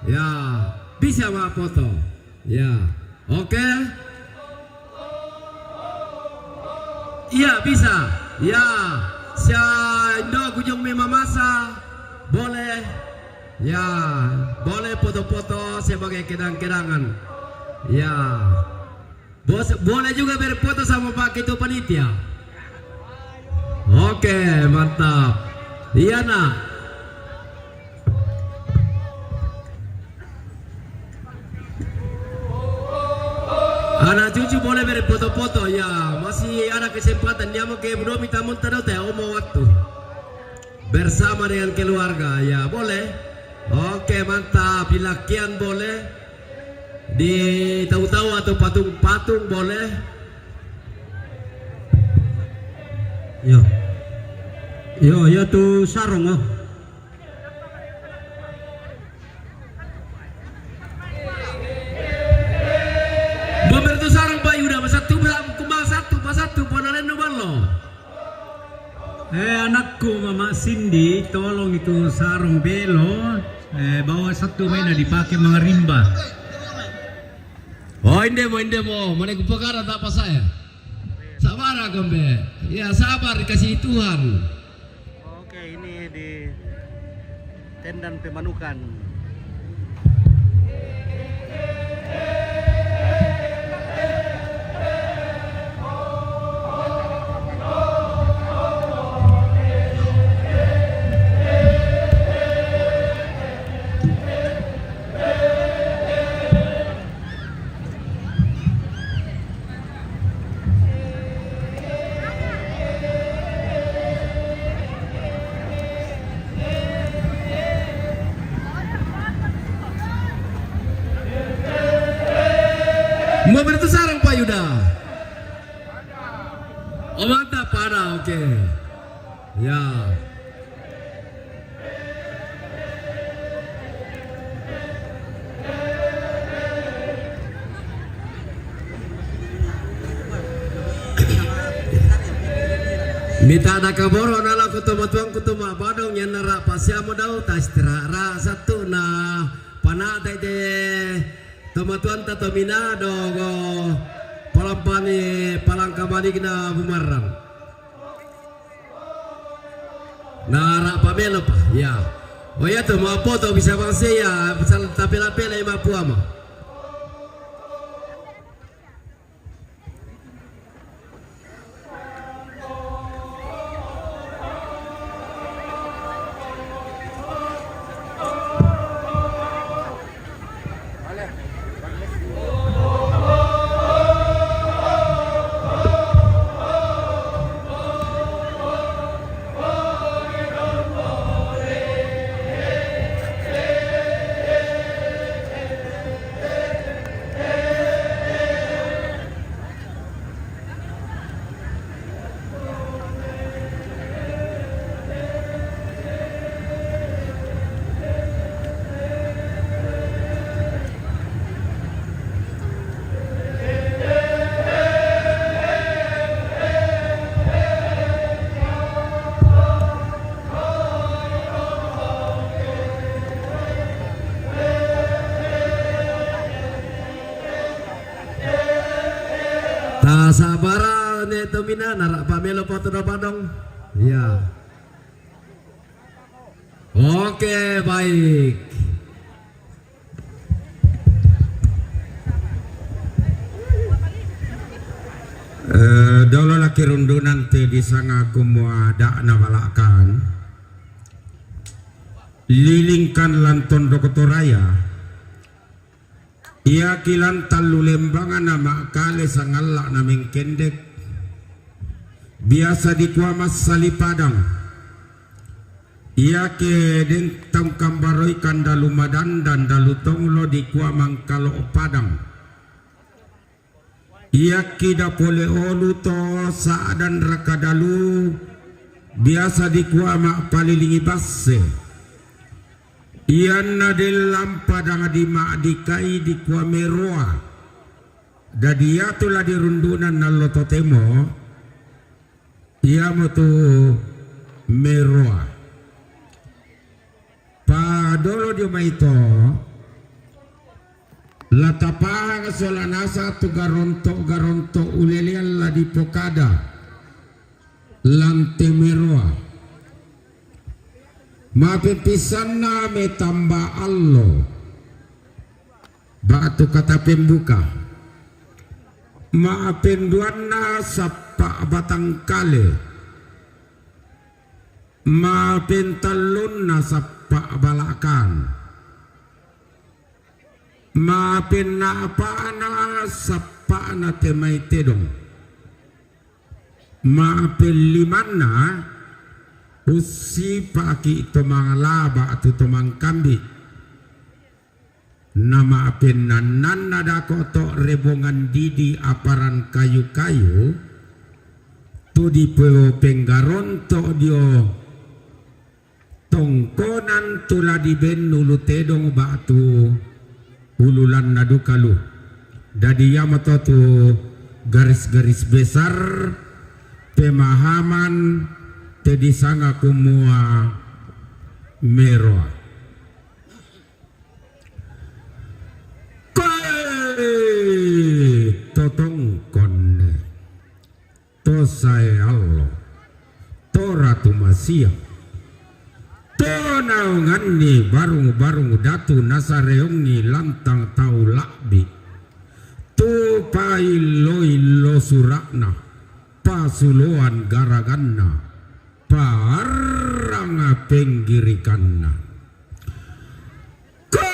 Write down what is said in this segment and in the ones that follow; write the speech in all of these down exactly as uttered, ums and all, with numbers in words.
Ya, bisa ma foto. Ya, oke. Iya, bisa. Ya, sia Indo Kujung Mima Masa. Boleh. Ya, boleh foto-foto sebagai kenang-kenangan. Ya. Bos, boleh juga berfoto sama Pak Ketua Panitia. Oke, mantap. Iya, nak. Anak cucu boleh berfoto-foto, ya. Masih ada kesempatan. Dia mau ke Bromi tamun tadau teh, omo waktu. Bersama dengan keluarga, ya, boleh. Oke, mantap. Di lakian boleh. Di tau-tau atau patung-patung boleh. Yo. Yo, yo tu sarong, oh. Bomber tu sarong, Pak Yuda, masatu, masatu, masatu, panalen no ballo. Eh, anakku, Mama Cindy, tolong itu sarung belo, eh, bawa satu mena dipakai mengerimba. Oh, inde mo, inde mo, mana kupakara tak apa saya. Sabar, Agambe. Ya, sabar, dikasih Tuhan. Oke, ini di Tendan Pemanukan. Mau bertu sarang, Pak Yuda. Oh, mantap, pada, oke. Ya. Mita ada kaboro nala kutuma tuang kutuma badong yang nara pasiamo dau tas tera ra satu na panata ite tuma tuang tato mina dogo palampani palangka baligna bumarang. Nara pamelo pa, ya. Oh ya tu mau foto bisa bangsa ya, pasal tapela-pela ima puama. Tasabara ne tomina nara pamelo foto da badong. Ya. Oke, baik. Eh, dolo laki rundunan te disanga kumua da na balakan. Lilingkan lanton dokotoraya. Ia kilan tallu lembangana makkale sangalla na mengkendek. Biasa dikua massali padang. Ia ke den tau kambaroi kandalu madandan dalu tonglo dikua mangkalo padang. Iakki dapole olu to sa'dan rakadalu biasa dikua ma'palilingi basse. Ianna dellang padang di ma'dikai dikua meroa. Dadi iatu la dirundunan nallo totemo, iamotu meroa. Padolo dio maito, La tapahang sola nasa tu garonto-garonto ulelean la dipokada lan te meroa. Ma'pempissanna metamba allo ba'tu kata pembuka. Ma'penduanna sappa batang kale. Ma'pentallunna sappa balakang. Ma'penna'pa'na sappa'na te mai tedong. Ma'pellimanna ussipa'ki to manglaba tu to mangkambi. Na ma'pennannanna dako to rebongan didi aparan kayu-kayu, tu dipepenggaronto dio tongkonan tu la diben ulu tedong ba'tu ululanna duka lu. Dadi iamoto tu garis-garis besar pemahaman te disanga kumua meroa. Koe to tongkonne. To sae allo, to ratu masiang, to naonganni barung-barung datu nasareongi lantang tau la'bi, tu paillo-illo sura'na, pasuloan garaganna, parrang penggirikanna. Koe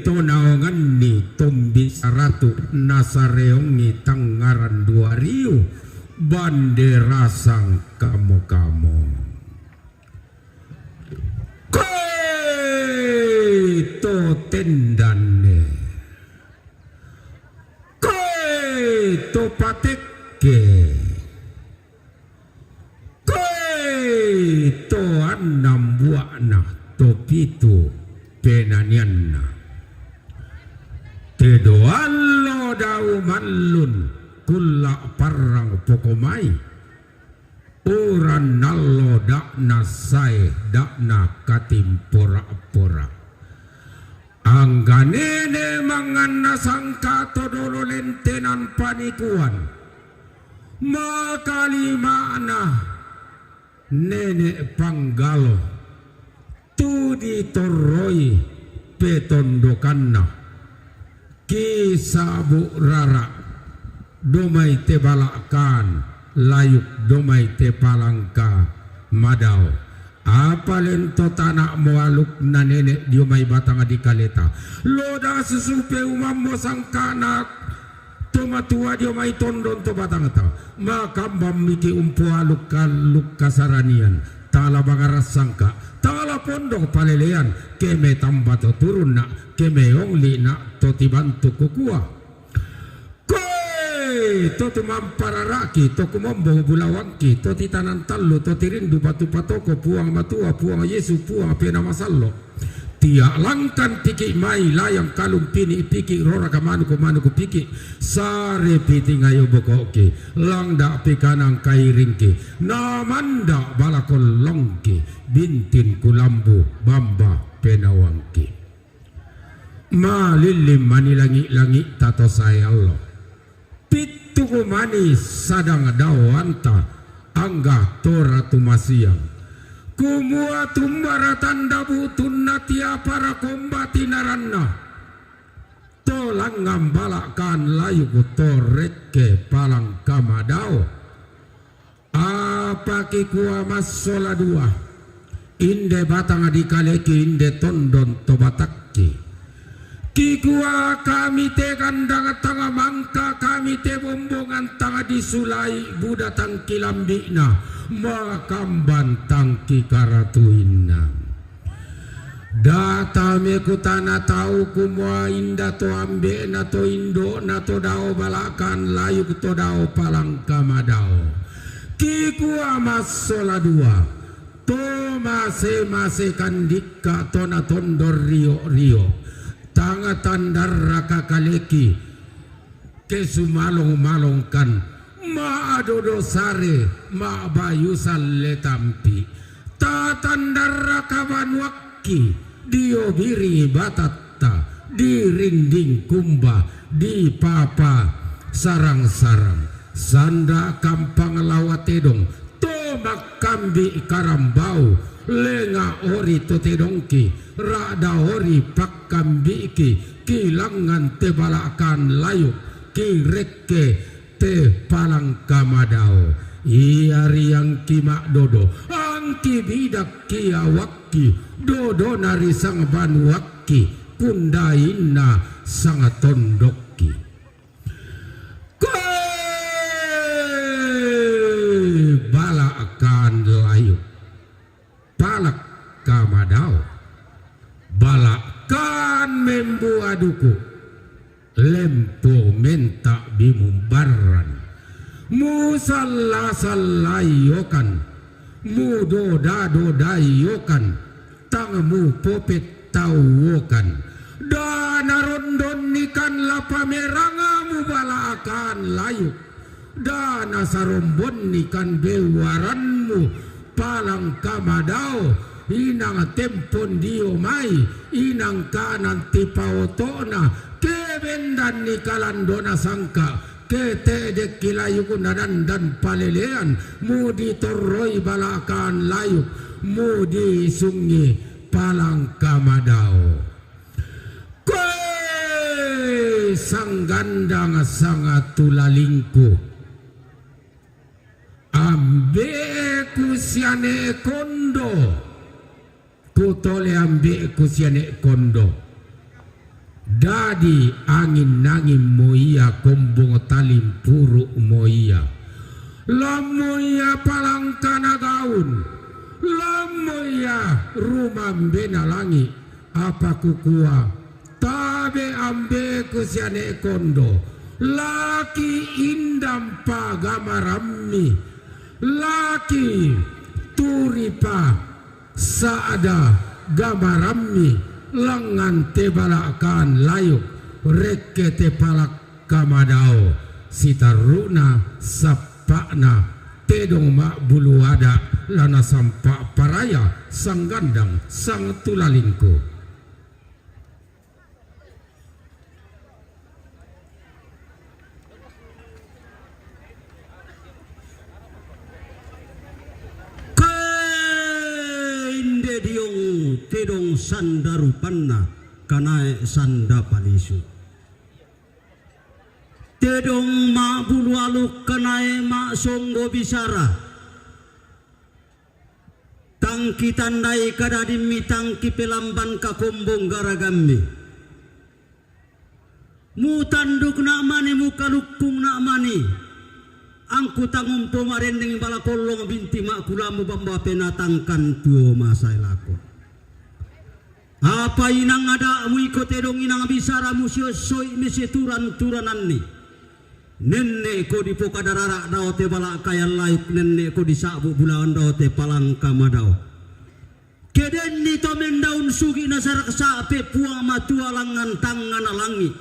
to naonganni tombi saratu nasareongi tangngaran dua riu bandera sangkamo-kamo. Koe to tendanne. Koe to patekke. Koe to annang bua'na, to pitu penanianna. Te doallo dau mallun kulla parrang pokomai. Urannallo da'na sae da'na katimpora-pora. Angga nene manganna sangka to dolo lentenan panikuan. Makalima'na nene panggalo tu ditorroi petondokanna. Ki sabu rara domai te balakkan layuk domai te palangka madao. Apa lento tana moaluk na nene dio mai batang di kaleta. Loda susupe umammo sangkana to matua dio mai tondon to batangta. Makambang miki umpoaluk kaluk kasaranian. Tala bangaras sangka. Tala pondok palelean. Keme tamba to turunna. Keme onglina to tibantuk kukua. Koe to tumampararaki, to kumombong bulawangki, to titanan tallu, to tirindu batu patoko, Puang Matua, Puang Yesu, Puang Pena Masallo. Tia langkan tiki mai layang kalung pini piki rora kamanu kumanu kupiki sare piti ngayo bokoki langda pikanang kairingki namanda balakon longki bintin kulambu bamba penawangki. Malillim mani langi-langi tato sae allo. Pittuku mani sadang daoanta angga tora tumasiang. Kumua tumbara tanda butunna tiapara kombati naranna. To langngan balakkan layuku to rekke palang kamadao. Apa kikua massola dua, inde batang dikaleki inde tondon to batakki. Kikua kami te gandang tanga mangka kami te bombongan tanga disulai buda tangki lambikna makamban tangki karatuinna. Data mekutana tau kumua inda to ambekna to indokna to dao balakan layuk to dao palangka madao. Kikua massola dua. To mase-mase kandikka to na tondor rio-rio. Tanga tandarraka kaleki. Kesumalong-malongkan, ma'dodo sare, ma'bayusan letampi. Tatandarraka banuakki, dio biringi batatta, Di rinding kumba, di papa sarang-sarang, sanda kampang lawa tedong, to makkambi karambau, lenga ori to tedongki, rada ori pakkambiki, kilangan te balakan layuk, kirekke te palangka madao. Ia riangki makdodo, angki bidakki awakki, dodo narisang banuakki, kundainna sangatondokki. Koe balakan layuk, palangka madao, balakan membuaduku, lempo menta bimumbarran, musalla-sallaiokan, mudoda-dodaiokan, tang mupopettauokan. Da narondonnikan la pamerangamu balakan layuk, da nasarombonnikan bewaranmu palangka madao, inang tempon dio mai, inang kanan tipaotokna, ke bendanni kalandona sangka, ke tedekki layuk nadandan palelean, muditorroi balakan layuk, mudiisungi palangka madao. Koe sanggandang sangatulingku, ambeku siane kondo, kutole ambeku siane kondo. Dadi angin-angin mo ia, kombong talimpuru mo ia. Lammo ia palangka nagaun, lammo ia rumambena langi, apa kukua, tabe ambeku siane kondo, laki indang pagamarammi, laki turipa sa'da gamarammi, langngan te balakan layuk, rekke te palangka madao, sitarru'na sappa'na tedong ma'bulu ada, la nasampa paraya sanggandang sangtulingku. Koe inde diong tedong sanda rupanna, kanae sanda palisu. Tedong ma'bulu aluk, kanae ma'songgo bisara. Tang kitandai kadadimmi, tang kipelamban kakombong garagammi. Mutandukna' mani, mukalukkungna' mani. Angku tang umpomarenneng bala kollong binti ma'kulammu bamba penatangkan tuo masae lako. Apa inang ada'mu iko tedong inang bisara musiossoi misi turan-turananni. Nenne'ko dipokada rara' dao te bala' kayan layuk, nenne'ko disa'bu bulawan dao te palangka madao. Ke denni to mendaun sugi' nasarak sa'pe Puang Matua langngan tangngana langi'.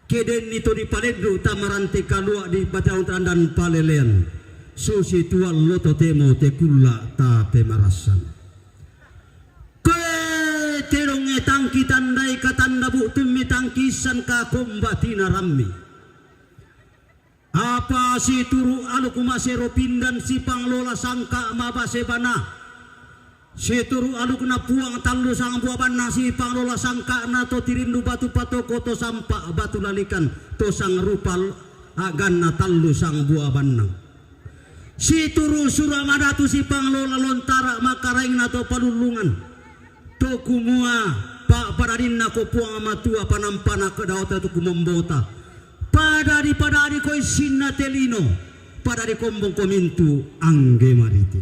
Ke denni to dipalendu' tama rante kalua' dipatilaung tandan palelean. Susi tuallo totemo tekulla' tape marassan. Koe tedongnge tang kitandai katanda bu'tummi, tang kiissan kakomba tinarammi. Apa situru' aluk masero pindan sipanglola sangka' mabase bana. Situru' alukna Puang tallu sangbua bannang sipanglola sangka'na to tirindu batu patoko to sampa' batu lalikan to sangrupa a'ganna tallu sangbua bannang. Situru' sura' madatu sipanglola lontara makaraengna to palullungan. To kumua, pa'padadinna ko Puang Matua panampana kedaota to kumombota. Padadi-padadi ko issinna te lino, padadi kombong ko mintu' angge mariti.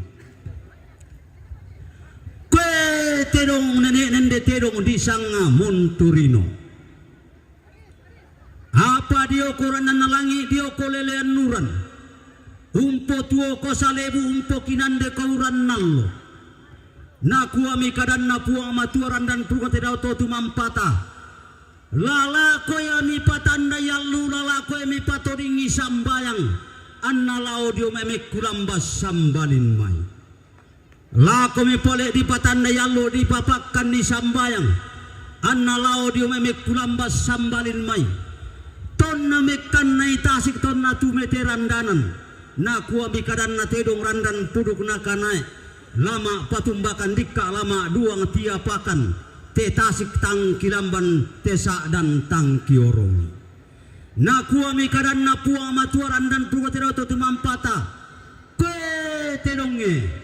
Koe tedong nene' nende tedong disanga monturino. Apa dio ko rannanna langi', dio ko lelean uran. Umpotuo ko salebu, umpokinande ko uran allo. Nakuami kadanna Puang Matua randan purungan te dao to tumampata. Lalako ia mipatandai allu, lalako ia mipatodingi sambayang, anna lao dio mai mekkulamba sambalin mai. Lakomi pole dipatandai allo, dipapakkanni sambayang. Anna lao dio mai mekkulamba sambalin mai. Tonna mekkannai tasik tonna tumete randanan. Nakuami kadanna tedong randan puduk nakanae. Lama patumbakan dikka lama duang tiapakan. Te tasik tang kilamban te sa'dan tang kiorongi. Nakuami kadanna Puang Matua randan puduk te doto tumampata. Koe tedongnge.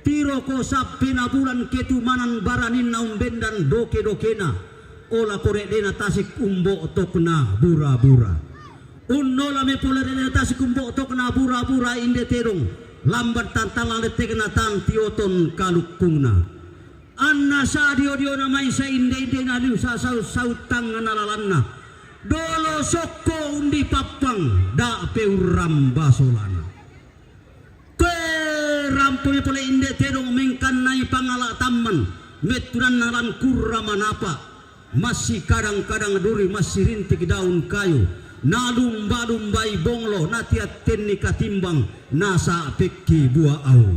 Tiroko sappena bulan ketumanan baraninna umbendan doke-dokena. Ola kore'dena tasik umbo'tokna bura-bura. Unnolami pole re'dena tasik umbo'tokna bura-bura inde tedong. Lambat tantala lettekna tantioton kalukkungna. Anna sadio-diona mai sainde-indena liu sasau-sau tangngana lalanna. Dolo sokko undi pappang, da' peurramba solana. Koe rampomi pole inde tedong mengkannai pangala tamman, mettunanna lan kurra manapa, massikadang-kadang duri, massirintik daun kayu, nalumba-lumbai bonglo, natiattenni katimbang, nasa'pekki bua au.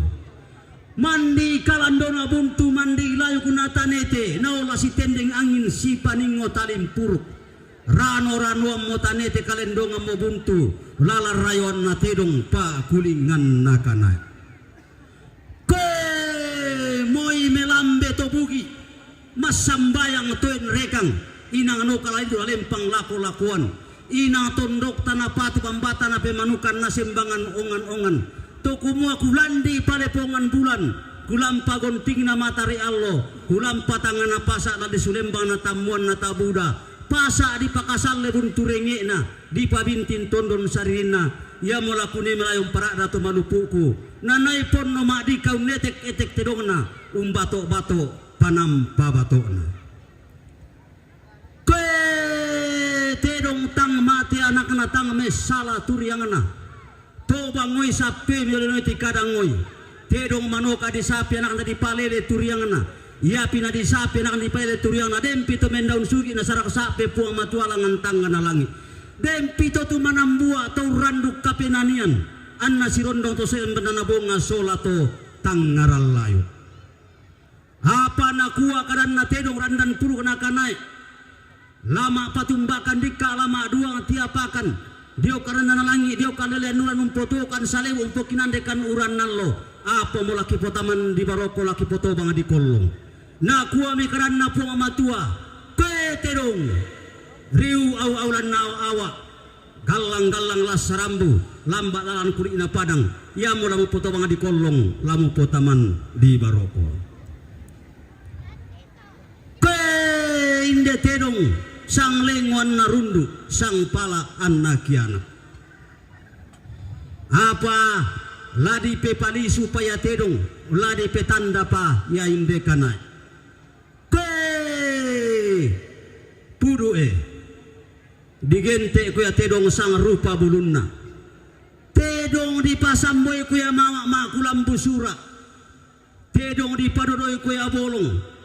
Mandi kalandona buntu, mandi layuk natanete, naola sitendeng angin sipaningo talimpuruk. Rano-ranoammo tanete kalendongammo buntu, lalan rayoanna tedong pakulingan nakanae. Koe moi melambe to bugi, massambayang to enrekang, inang no kalaintu lalempang lako-lakoan, inang tondokta napatu bambata napemanukan nasembangan ongan-ongan, to kumua kulandi pale pongan bulan, kulampa gontingna matari allo, kulampa tangngana pasa' lali sulembang natammuan natabuda, pasa' dipakasalle buntu renge'na, dipabinting tondon saririnna, iamo lakune melayong para'da to malupu'ku, nanai ponno ma'dika unnetek-etek tedongna, umbato'-bato' panampa bato'na. Koe tedong tang mate anakna tang messala turiangna. To bangngoi sappemi olenoi tikadangngoi. Tedong manoka disapi anakna dipalele turiangna. Iapi nadisapi anakna dipalele turiangna. Dempi to mendaun sugi nasara sa'pe Puang Matua langngan tangngana langi'. Dempi to tumanambua to urranduk kapenanian. Anna sirondong to so'en bennana bonga sola to tangngarang layu. Apa nakua kadanna tedong randan puduk nakanae, lama patumbakan dikka lama duang tiapakan, dio kadanna langi', dio kalelean uran umpotuokan salebu umpokinandekan uran allo, apa mo lakipotaman di baroko lakipotobang di kollong. Nakuami kadanna Puang Matua, koe tedong, riu au-au lanna awa-awa. Gallang-gallang lassa rambu, lamba' lalan kuli'na padang, iamo la mupotobang di kollong, la mupotaman di baroko. Koe inde tedong, sang lengo anna rundu', sang pala' anna kiana'. Apa la dipepalisu pa ia tedong, la dipetanda pa ia inde kanae. Koe pudu'e. Digente' ko ia tedong sang rupa bulunna. Tedong dipasamboi ko ia mama' ma'kulambu sura'. Tedong dipadodoi ko ia bolong.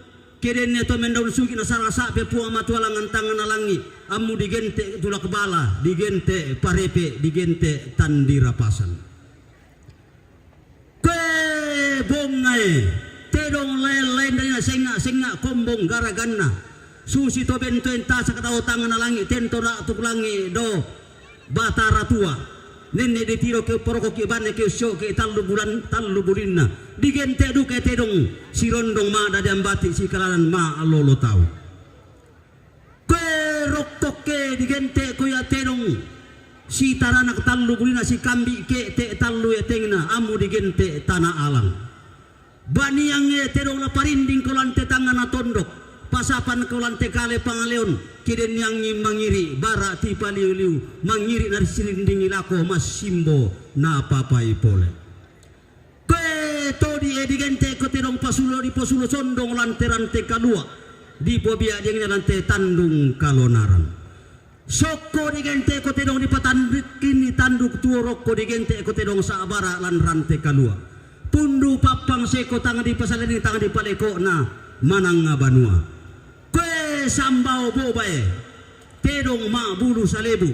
Ke denni to mendaun sugi nasara sa'pe Puang Matua langngan tangngana langi', ammu digente' tulak bala, digente' parepe', digente' tandira pasang. Koe bongngae, tedong laen-laen dariana sengnga'-sengnga' kombong garaganna. Susi to bentoen tasak tau tangngana langi' tento da'tuk langi' do Batara Tua. Nenne' ditiro ke upparoko ki banne ke ussio' ke tallu bulan, tallu bulinna. Digente' duka tedong sirondong ma'dadi ambati' sikalanan ma'lolo tau. Koe rokkokke digente' ko ia tedong sitaranak tallu bulina sikambi' ke'te' tallu etengna ammu digente' tana alang. Baniangnge tedong la parinding ko lante tangngana tondok, pasapan ko lante kale pangaleon, ke denni anging mangiri' bara' tipaliu-liu mangiri' narisirindingi lako massimbo napapai pole. Koe todi'e digente' ko tedong pasulo diposulo sondong lante rante kalua', dipobia' diangina lante tandung kalonaran. Sokko digente' ko tedong dipatandukkinni tanduk tuo rokko digente' ko tedong sa'bara' lan rante kalua'. Pundu pappang seko tang dipasaleni tang dipaleko'na manangnga banua. Koe sambao bobae, tedong ma'bulu salebu.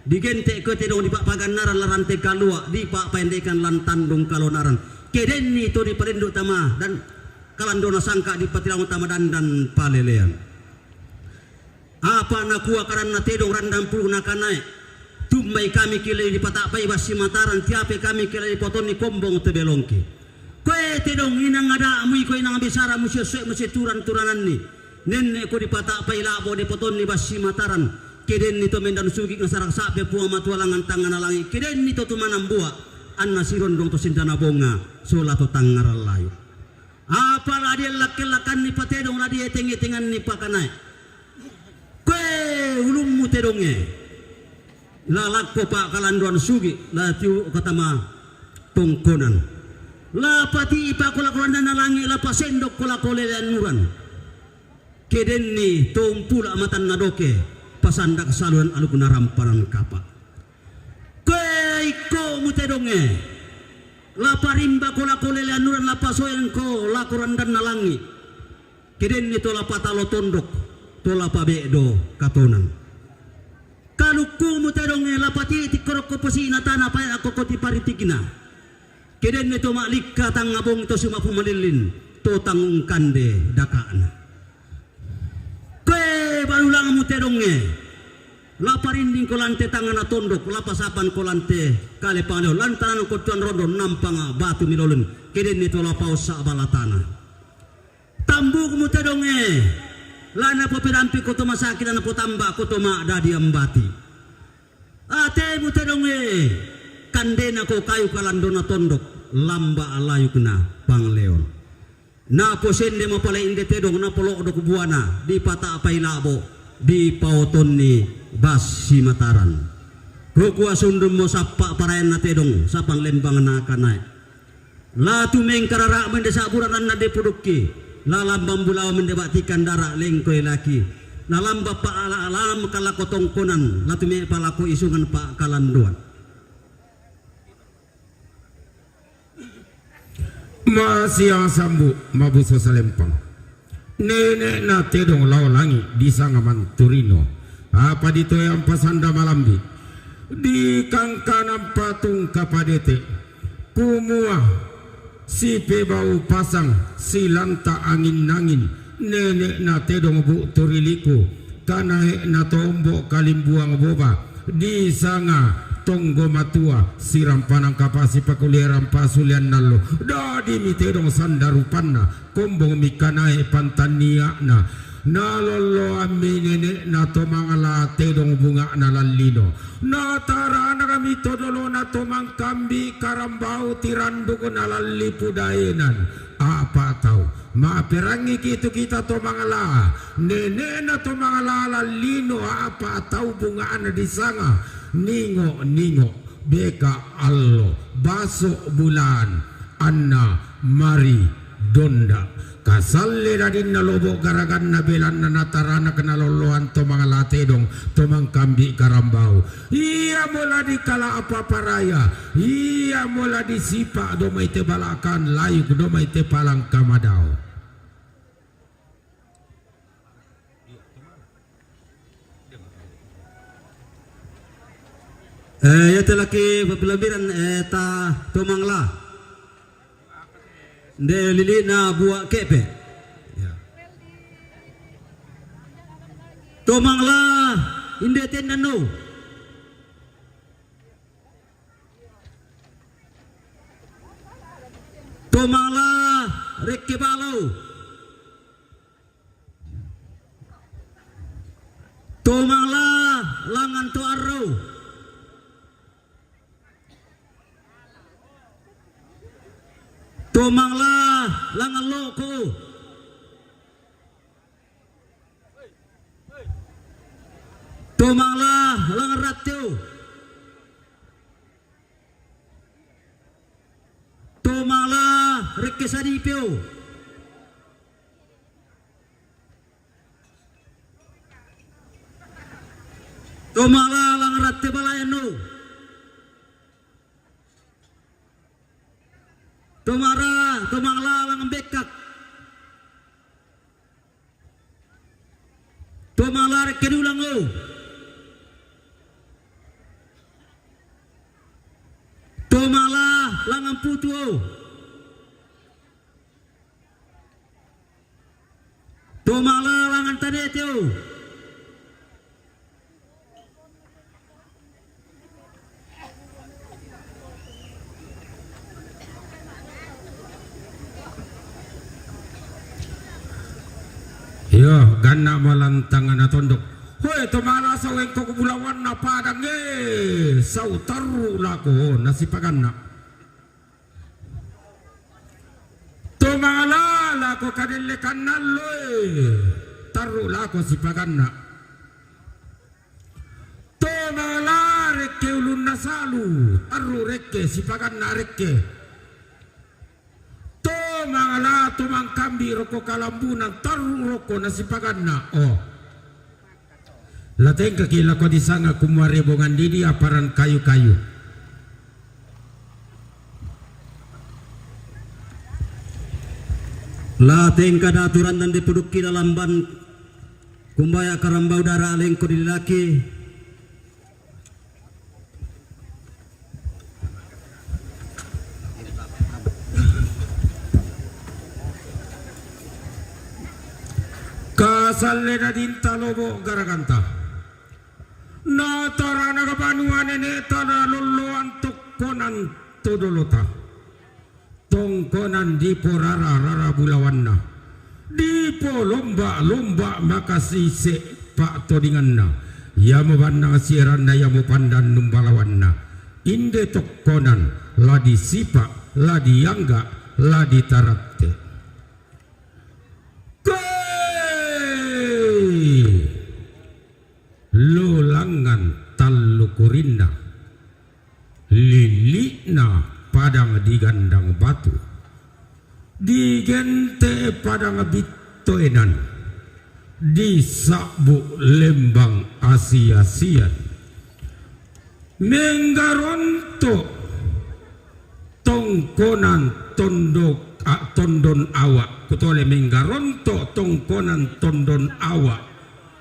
Digente' koe tedong dipa'pagannaran lan rante kalua', dipa'paendekan lan tandung kalonaran. Ke denni to dipalendu' tama dan kalandona sangka' dipatilango tama dandan palelean. Apa nakua kadanna tedong randang pulung nakanae, tumbai kami kile dipata'pai bassi Mataran, tiape kami kile dipotonni kombong tebelongki. Koe tedong inang ada'mu iko inang bisaramu siossoe musi turan-turananni. Nenne'ko dipata'pai la'bo dipotonni bassi Mataran. Kedenni to mendaun sugi nasara sa'be Puang Matua langngan tangngana langi. Kedenni to tumanang bua. Anna sirondong to sendana bonga. Sola to tangngarang layu. Apa la diellak-kellakanni patedong la dieteng-etenganni pakanae. Koe ulummu tedongnge. La lakko pa'kalandoan sugi, la tiu katama tongkonan. La pati'i pako lako landanna langi, la pasendokko lako lelean nuran. Kedenni to umpula matanna doke, pasandak saluan alukna rampanan kapa. Koe ikko mutedongnge, la parimbako lako lelean nuran, la pasoengko lako randanna langi. Kedenni to la patalo tondok, to la pabe'do katonan. Kalukkumu tedongnge la pati'ti korokko posi'na tana pae akko koti paritikna. Kedenni to ma'likka tangnga bongi to suma'pu malillin, to tangungkande daka'na. Koe balulangmu tedongnge, la parindingko lante tangngana tondok, la pasapanko lante kale pangaleho, lantaranko tuan rondo nampanga batu milolin, kedenni to la paossa balatana. Tambukmu tedongnge, la napopedampiko to masaki, la napotambako to ma'dadi ambati. Atemu tedongnge, kandenako kayu kalandona tondok, lamba layukna pangleon. Naposende mapale inde tedong, napolo'dok buana, dipata'pai la'bo, dipaotonni bassi Mataran. Kukua sundummo sappa paraenna tedong, sapang lembang nakanae. La tumengkarara mende sa'buran anna de pudukki, la lambang bulawa mende ba'tikan dara lengkoi laki, la lambang pa'ala-alam kalako tongkonan, la tume'pa lako isungan pa'kalandoan. Masiang sambu mabuso salempang. Nene'na tedong lao langi disanga manturino. Apa ditoyang pasanda malambi. Dikangkanang patungka padete. Kumua sipebau pasang silanta angin-angin. Nene'na tedong bu toriliku. Kanae'na tombo kalimbuang boba. Disanga tonggo matua sirampanang kapasi pakuliaran pasulian nallo. Dadi mitedong sanda rupanna. Kombong mikanae pantannia'na. Nalolloammi nene'na to mangala tedong bunga'na lallino. Nataranakmi to dolona to mangkambi karambau tiranduk nalalli pudaenan. Apa tau. Maperangiki tu kita to mangala. Nene'na to mangala lallino apa tau bunga'na disanga. Ningo-ningo. Beka allo. Baso bulan. Anna mari donda. Kasalle dadinna lobo garaganna belanna nataranak nalolloan to mangala tedong to mangkambi karambau. Ia mola dikala apa paraya. Ia mola disipa domai te balakan layuk domai te palangka madao. Eh, iate laki papilambiran, eh, ta tomangla. Nde lili na bua kepe. Ya. Tomangla inde tenna no. Tomangla rekke balau. Tomangla langan to arro. Tomangla langan loko. Tomangla langan ratteo. Tomangla rekke sadipeo. Tomangla langan ratte balaenno. Tomara, tomangla langan bekkak. Tomangla rekke dulang o. Tomangla langan putu o. Tomangla langan tanete o. Iyo, ganna' malantang na tondok. Hoe, to malasa wengko bulawanna padang e, sau tarru' lako nasipaganna'. To mangala lako kadellekanna allo e, tarru' lako sipaganna'. To mangala rekke ulunna salu, tarru' rekke sipaganna' rekke. To mangala to mangkambi' rokko kalambunan, tarru' rokko nasipaganna'. Oh. La tengkaki lako disanga kumua rebongan didi aparan kayu-kayu. La tengka datu randan dipudukki lalamban kumbaya karambau dara' lengko dililaki. Kasalle nadinta lobo' garaganta. Na tarana banua nene'ta na lolloan tokkonan to dolota. Tongkonan diporara-rara bulawanna, dipolomba-lomba makasise' pa'todinganna, iamo bannang sieranna, iamo pandannung balawanna, inde tokkonan la disipa', la diangga', la ditaratte. Koe! Lulangngan tallu kurinna, lili'na padang digandang batu, digente' padang bittoenan, disa'bu' lembang asi-asian. Menggaronto' tongkonan tondok, a, tondon awa', kutole menggaronto' tongkonan tondon awa',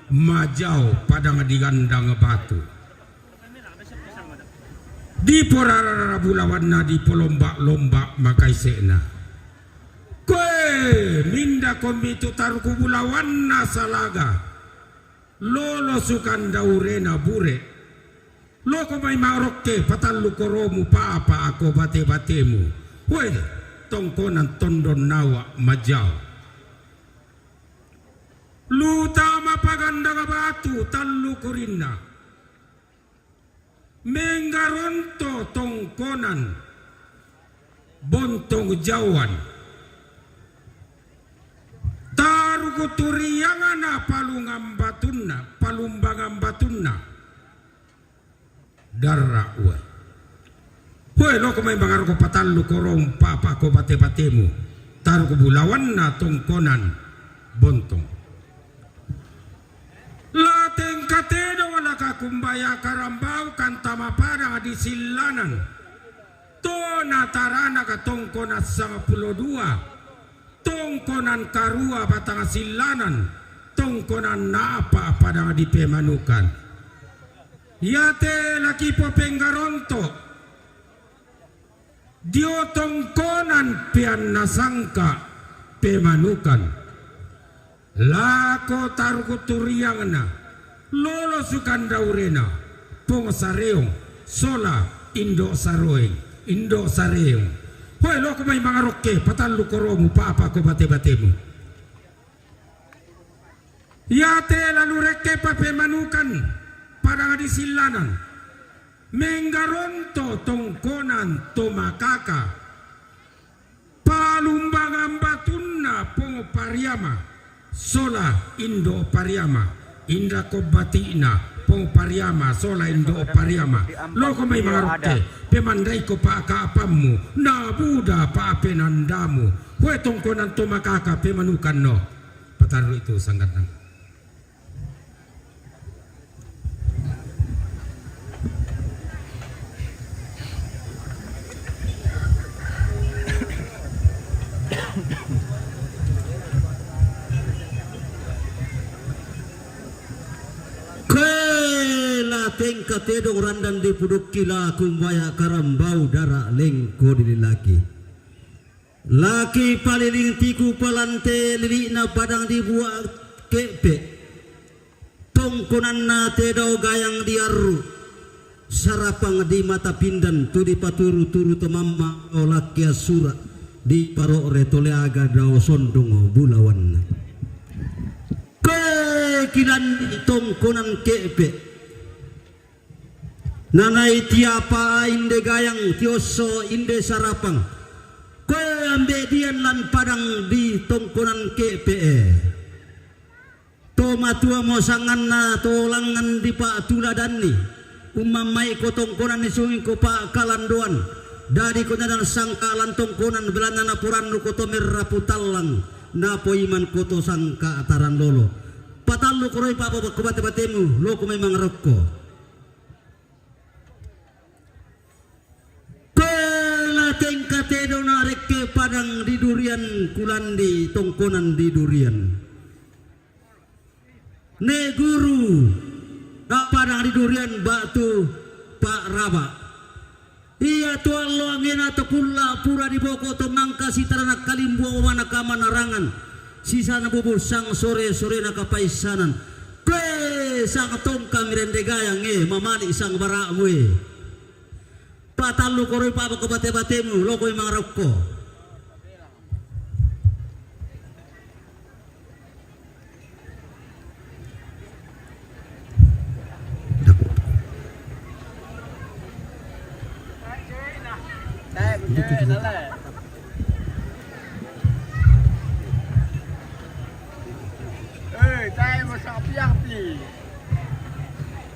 majao padang digandang batu. Diporara-rara bulawanna, dipolomba-lomba makaise'na. Koe, minda kombi tu taruku bulawanna salaga, lolo sukandaurena bure'. Loko mai marokke patallu koromu pa'pa'ko bate-batemu. Hoe, tongkonan tondon awa' majao. Lutama pagandang batu tallu kurinna. Menggaronto' tongkonan bontong jaoan. Taruku turiangna palungang batunna, palumbangan batunna. Darra' uwe. Hoe, loko mai mangaroko patallu koromu pa'pa'ko bate-batemu. Taruku bulawanna tongkonan bontong. La tengka tedong laka kumbaya karambau kantama padang disillanan. To nataranaka tongkonan sangpulo dua, tongkonan karua batang sillanan, tongkonan na'pa' padang dipemanukan. Iate laki popenggaronto'. Dio tongkonan peannasangka pemanukan. Lako taruku turiangna, lolo sukandaurena, Pong Sareong, sola Indo' Saroeng, Indo' Sareong. Hoe, loko mai mangarokke patallu koromu pa'pa'ko bate-batemu. Iate lalu rekke papemanukan padang disillanan. Menggaronto' tongkonan to makaka. Palumbangan batunna Pong Pariama, sola Indo' Pariama, indako bati'na Pong Pariama, sola Indo' Pariama. Loko mai mangarokke, pemandaiko pa'ka'pammu, na buda pa'penandamu. Hoe, tongkonan to makaka pemanukanno. Patarru'i tu sangganna. Koe la tengka tedong randan dipudukki la kumbaya karambau dara' lengko dililaki. Laki paliling tiku palante lili'na padang dibua' ke'pe'. Tongkonanna tedong gayang diarru'. Sarapang di mata pindan tu dipaturu-turu to mamma' olakki assura'. Diparo're to leaga dao sondong bulawanna. Kilan di tongkonan ke'pe'. Nanai tiapa inde gayang tiosso inde sarapang. Koe ambe' dian lan padang di tongkonan ke'pe'e. To matua mo sanganna to langngan dipa'tuladanni. Ummammaiko tongkonan isungiko pa'kalandoan. Dadiko nadan sangka' lan tongkonan belanna naporannuko to merrapu tallang. Napoimanko to sangka' taran lolo. Patallu koroi pa'bate-batemu, loko memang rokko. Koe la tengka tedona rekke padang di Durian kulandi tongkonan di Durian. Ne guru, da padang di Durian ba'tu pa'raba'. Ia to allo angena to kulla' pura diboko to mangka sitara nakkalimbuang umana kamanarangan. Sisana bubu sang sore-sorena kapaissanan. Koe sang tongka mirende gayang e, mamali' sang bara'mu e. Patallu koroi pa'bate-batemu, loko memang rokko.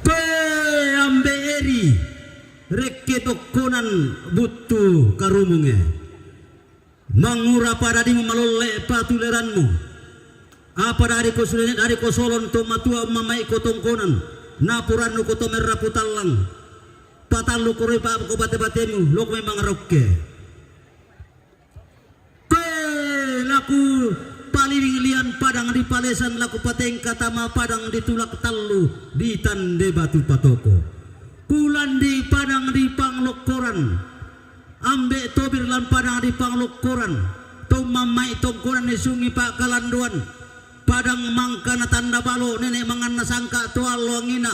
Koe ambe' eri, rekke tokkonan buttu karumunge. Mangura pada dadi malolle' patuleranmu. Apa dadi ko sule-, dadi ko solon to matua ummamai'ko tongkonan, naporannuko to merrapu tallang. Patallu koroi pa'bate-batemu, loko memang rokko. Koe la kupaliling lian padang di Palesan, la kupatengka tama padang di Tulak Tallu di Tande Batu Patoko. Kulandi padang di Panglokkoran. Ambe' tobir lan padang di Panglokkoran, to ummamai tongkonan isungi pa'kalandoan, padang mangka natanda balo' nene' manganna sangka' to allo angina,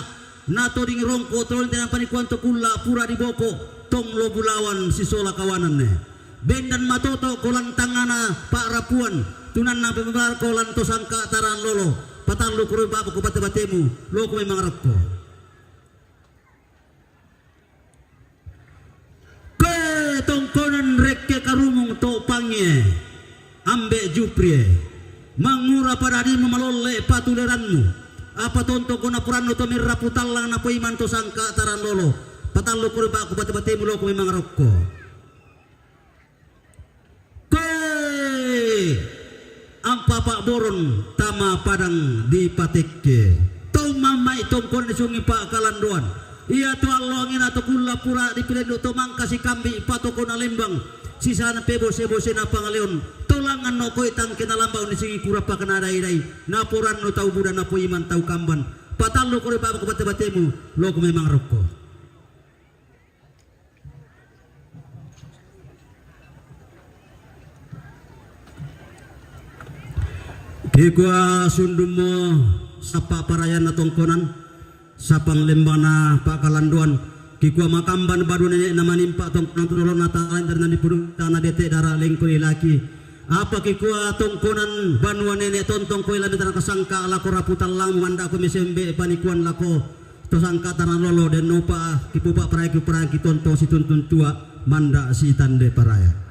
na to ding rongko' to lonte na panikuan to kulla' pura diboko', tonglo bulawan sisola kawananne. Bendan matoto'ko lan tangngana pa'rapuan, tunanna pemebarko lan to sangka' taran lolo, patallu koroi pa'bate-batemu, loko memang rokko. Koe tongkonan rekke karumung to pangie, ambe' Juprie. Mangura pada dadi malolle' patuleranmu. Apa tontongko naporannu to merrapu tallang napoiman to sangka' taran lolo. Patallu koroi pa'bate-batemu, loko memang rokko. Koe ampa pa'boron tama padang di Patekke. To ummamai tongkonan isungi pa'kalandoan. Ia to allo angina to kulla' pura dipilendu to mangka sikambi' patokona lembang. Sisana pebose-bosena pangaleon. To langnganno koi tangkena lamba' unnisingi kura pakana dai-dai. Naporannu tau buda napoiman tau kamban. Patallu koroi pa'bate-batemu, loko memang rokko. Kikua sundummo sappa' parayanna tongkonan, sappang lembana pa'kalandoan, kikua makamban badu nene'na manimpa' tongkonan tu dolona ta'ala inderna dipudung tana dete' dara lengko ilaki. Apa kikua tongkonan banua nene' tontong koi la mitara kasangka' lako rapu tallang, manda'ko misembe' panikuan lako to sangka' taran lolo, dennopa kipupa' parai kiparai kitontong situntun tua, manda' sitande paraya.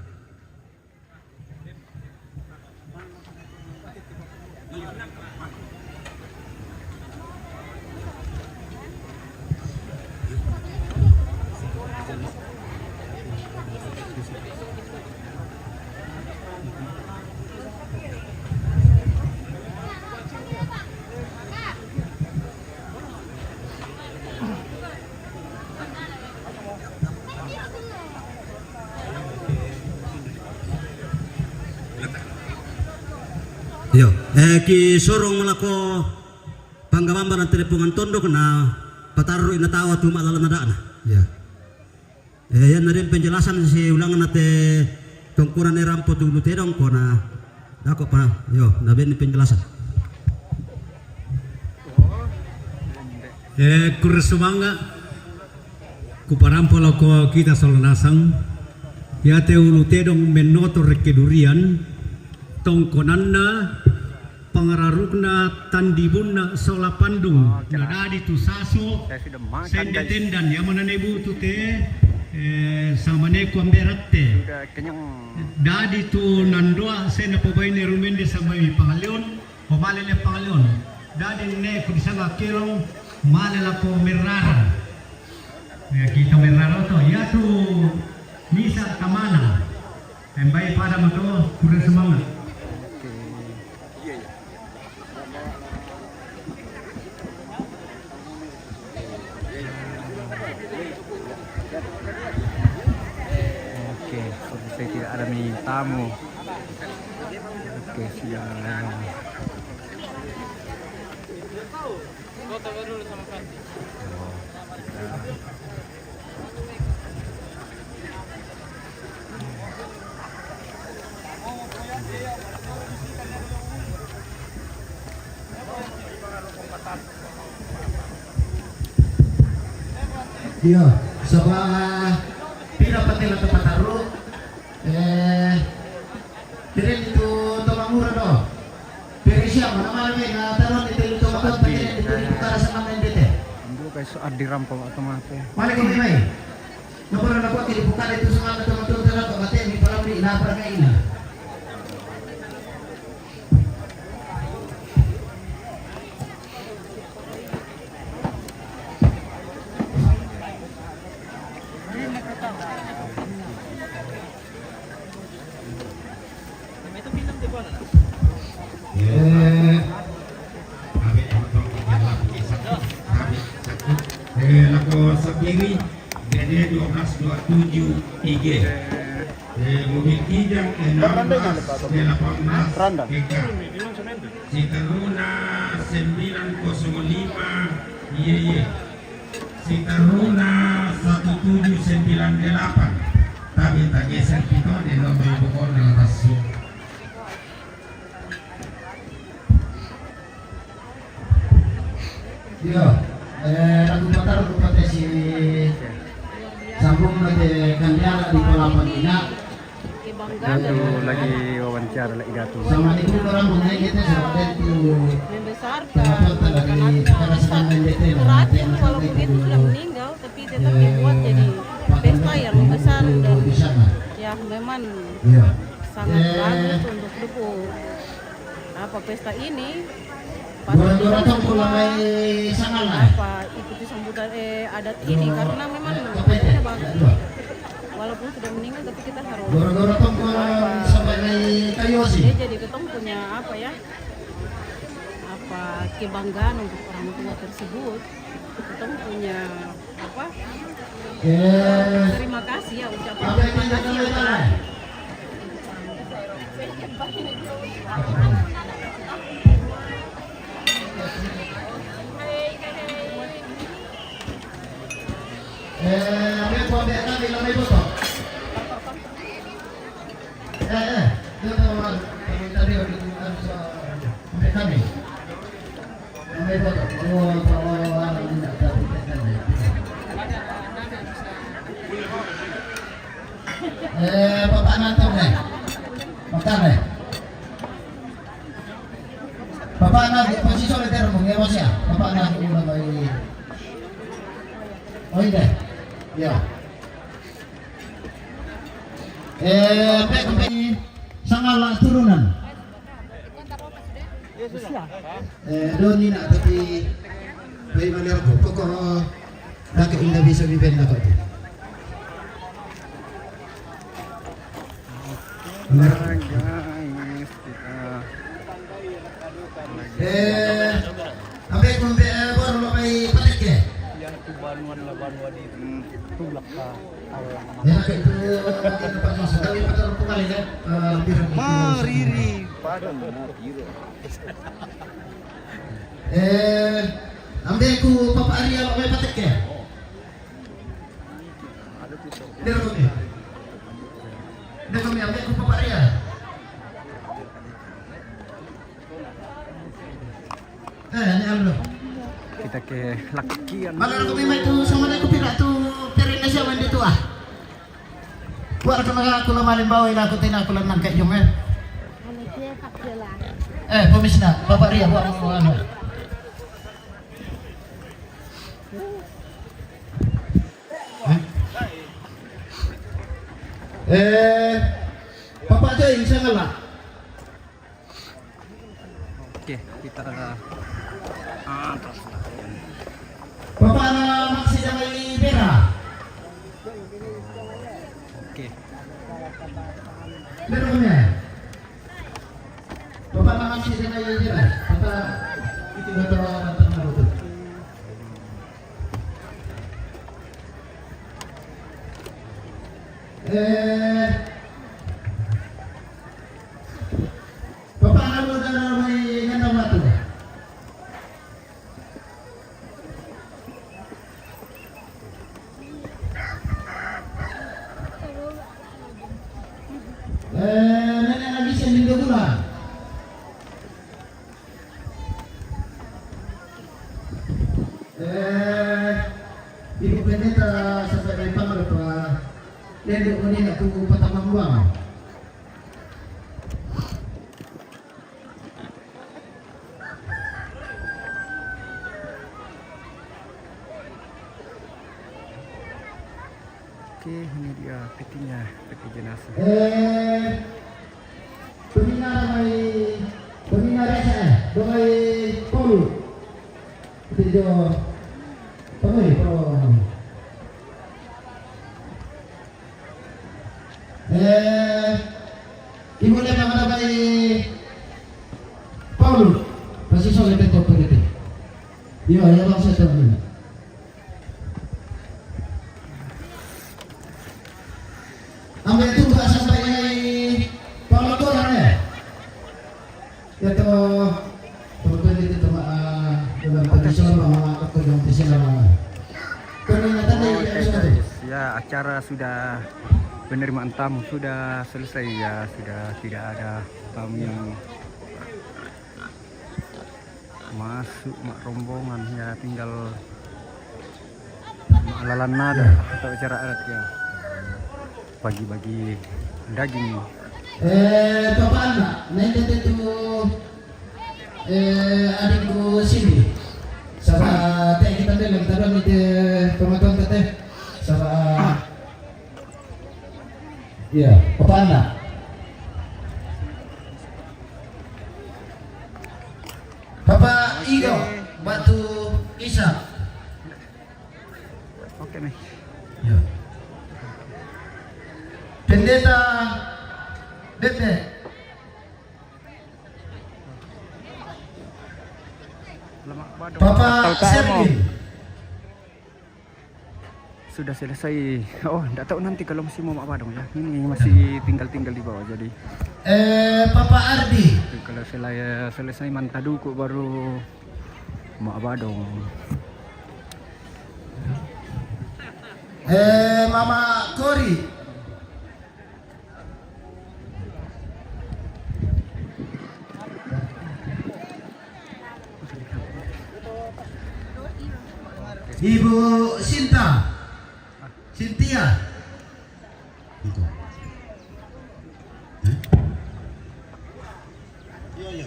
Iyo, eh, kisorong lako panggabamba lan telepongan tondok na patarru'i natawa tu ma'lala nada'na. Iyo. Eh, iyanna den penjelasan siulanganna te tongkonan e rampo tu ulu tedong ko na dako' pa, iyo, nabenni penjelasan. Eh, kurre sumanga', kuparampo lako kita sola nasang, iate ulu tedong mennoto rekke Durian, tongkonanna Pangararukna tandibunna sola pandung. Oh, na dadi tu sasu. Saya sudah makan, guys. Sende tendan, ya mana nebu tu te, eh, sama neku ambe ratte. Sudah kenyang. Dadi tu nandoa saya na pobaine rumende sama mi pangaleon, o male le pangaleon. Dadi neku di sana kelong, male lako Merrara. Ya, kita Merrara to, ya tu misa kamana. Embai pada moto, kurang semangat. Oke. Oke, seperti tidak ada nih tamu. Oke, siap. Oh, kita Iya, saba pira patela tempat taru, eh, kira itu Tomamura do. Pira siapa nama lagi na taruh di telu tempat, kira itu di Bukara sama main D T. Dulu kayak so adi rampok atau mati. Mana kau main? Nabara na kuat di Bukara itu sama teman-teman terang kau mati, ni palam ni lapar kayak ini. Eh, eh, lako Sapiri, D D dua belas dua tujuh I G. Eh, mobil Kijang enam belas delapan belas K K. Sitaruna sembilan kosong lima, iya, iya. Sitaruna satu tujuh sembilan delapan. Tapi tak geser kita di nomor ibu kota atas. Iya, eh, lagu patar lupa tesi sambung na te kandiala di palapan ina. Datu lagi wawancara lagi Datu. Sama itu orang punya kita sama itu membesarkan anak-anak kita. Kuracing walaupun dia itu sudah meninggal, tapi tetap dibuat jadi pesta yang besar dan ya memang sangat bagus untuk dukung apa pesta ini. Pasti orang apa ikuti sambutan, eh, adat ini karena memang bagus. Walaupun sudah meninggal tapi kita harus. Dia jadi ketong punya apa ya? Apa kebanggaan untuk orang tua tersebut. Ketong punya apa? Terima kasih ya, ucapan terima kasih. Eh, ambil kami, ambil botok. Eh, eh, dia tahu orang, teman tadi orang itu kan bisa ambil kami. Eh, Bapak Nato ne. Makan ne. Bapak Nato, posisi oleh terus mengewas ya. Bapak Nato udah baik. Oh, iya. Ya. Eh, baik, baik. Sangala turunan. Eh, doni nak tapi bayi malir ko. Pokok dah ke indah bisa dibenda kau tu. Guys, kita eh, ambil kumpe eh, baru lo bayi patek ke? Yang tu banuan lah banuan itu. Tulak ka. Enak itu, nanti dapat masuk. Tapi betul kembali kan? Eh, lebih. Mariri. Padahal. Eh, ambil ku Papa Arya lo patek ya? Dia kami. Dia kami ambil ku Papa Arya. Eh, ini ambil. Kita ke lakian. Mana aku memang itu sama aku tidak tu, terima siapa yang itu ah. Buat kena aku lemah limbau ini aku tidak aku lenang kayak jong eh. Anu dia tak jelas. Eh, pemisna, Bapak Ria, buat anu. Eh? Eh, Bapak Joy, insya Allah. Oke, kita atas. Bapak na maksi damai bera. Oke. Bera punya. Bapak na maksi damai bera. Bapak itu bapak orang terkenal itu. Eh, Bapak na muda na mai ngana matu. Eh, nenek lagi seminggu bulan. Eh, Ibu Pendeta sampai dari Pangkep, Pak. Nendok ini nak tunggu pertama buang. Oke, ini dia petinya, peti jenazah. Eh, peminat mai, peminat resa, eh, domai polu. Itu jo, pemai, polu. Eh, ibu dia mana bai Paul, pasti soalnya betul begitu. Iya, ya bang saya tahu ini. Ambil itu nggak sampai ini Paul Tuhan ya. Ya toh, kebetulan itu teman, ah, dalam tradisional, mama aku yang tradisional, mama. Peringatan dari Oke, episode. Guys. Ya, acara sudah, penerimaan tamu sudah selesai ya, sudah tidak ada tamu yang masuk, mak, rombongan ya, tinggal Lalan nada atau acara adat ya. Bagi-bagi daging. Eh, Bapak anak, nanti itu, eh, adikku sini. Sama teh kita bilang, kita bilang itu penonton teh. Sama, iya, Bapak anak. Bapak Igo, Batu Isa. Oke nih. Ya. Pendeta Bebe. Lemak Badung. Bapak Serlin. Sudah selesai. Oh, ndak tahu nanti kalau masih mau Mak Badung ya. Ini masih tinggal-tinggal di bawah jadi. Eh, Bapak Ardi. Kalau selesai, selesai Mantaduku baru Mak Badung. Eh, Mama Kori. Ibu Sinta. Sintia. Itu. Hah? Iya, iya.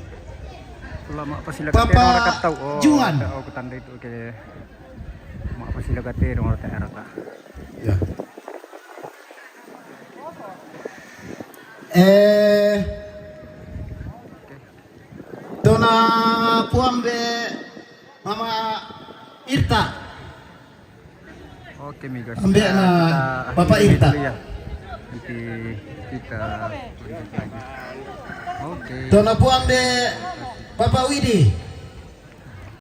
Papa Juan. Oh, aku tanda itu, oke. Mak pasti lo kate dong rata-rata. Ya. Eh, tona puang de Mama Irta. Oke, mi guys. Ambil ya, na kita Bapak akhiri Irta dulu ya. Nanti kita lanjut lagi. Oke. Tona puang de Bapak Widi.